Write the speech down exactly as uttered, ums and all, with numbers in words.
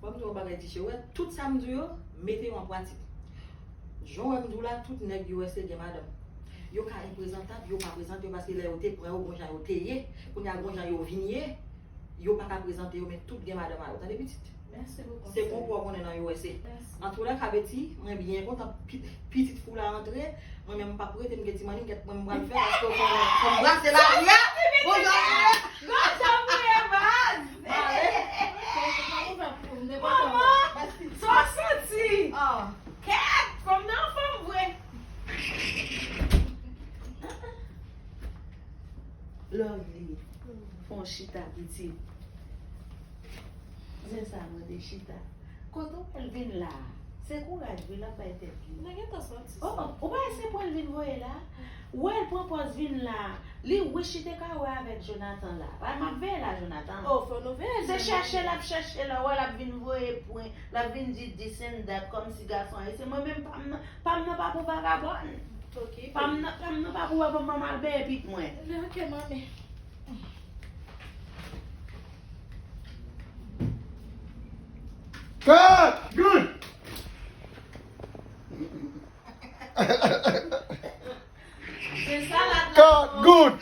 Ban m di w yon bagay, Tiche, ou wè, tout sa m di w yo, mete yo an pratik. Jan w wè m di w la, tout nèg U S A gen madanm. Yo ka enprezantab, yo pa prezante yo, paske lè yo te pran yo, gon jan yo te ye, kounye a gon jan yo vin ye, yo pa ka prezante yo, men tout gen madanm a yo. Tande pitit? Mèsi pou Se konsèy. Konpò w konnen nan U S A. Mèsi. Antoulèka, Beti, mwen byen kontan pi- pitit fi w la antre. Mwen menm m p ap rete, m gen ti mannik, kèt mwen m pral fè, paske w konnen fò m brase lari a. Bonjou. Gòj ap mouye baz. Mare. Manman, sa w santi? Kèt, fanm nan anfòm vre. Lovely, fè yon chita pitit. Zen sa mande chita. Kote w wè l vin la a? Se kouraj wi l ap bay tèt li. Mwen gentan santi Oh, sa. oh, ou pa wè se pwen l vin voye la? Wè l pran pòz vin la. Li wish li te ka wè avèk Jonathan la. Wè m ap veye la Jonathan. Oh, fò nou veye. Se chèche l ap chèche la, wè l ap vin voye pwen, l ap vin di this and that, kòmsi gason an. E se mwen menm pa m nan, pa m nan pa pou vagabòn. Ok. Pa m nan, pa m nan pa pou wè ban m al beye pit mwen. Ok, manmi. Cut! Good! Se sa la. Cut! Good!